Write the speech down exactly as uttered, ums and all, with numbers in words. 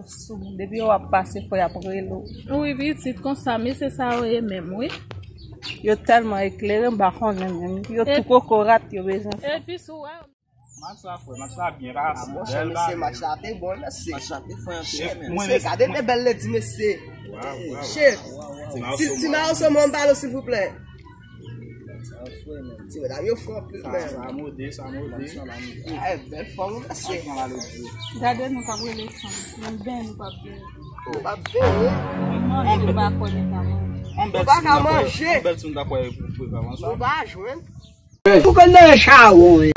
Sou, depi yo ap pase, fò y ap rele w. Wi, pitit, konsa, mesye sa yo ye menm, wi. Yo tèlman eklere, m pa konnen menm. Yo tou kokorat, yo bezwen fè. Epi sou wè. Match la fè, match la byen pase. Bon, chè, mesye, match la te bon, mesye. Mwen Mesye, gade de bèl lèdi, mesye. Chè, ti ti mayo sou mwen, m pale, silvouplè. Ti medam yo fò anpil, men. Sa mode, sa mode. Ay, bèl fòm, mesye. Gade nou k ap rele fanm. Nou ben, nou p ap ben. Nou p ap benyen. Manje, nou pa konnen pa manje. Yon bèl pa timoun ka dakò, manje. Yon bèl timoun dakò pou fwe kòman sa. Nou pa jwenn. Pou konn nan chawon.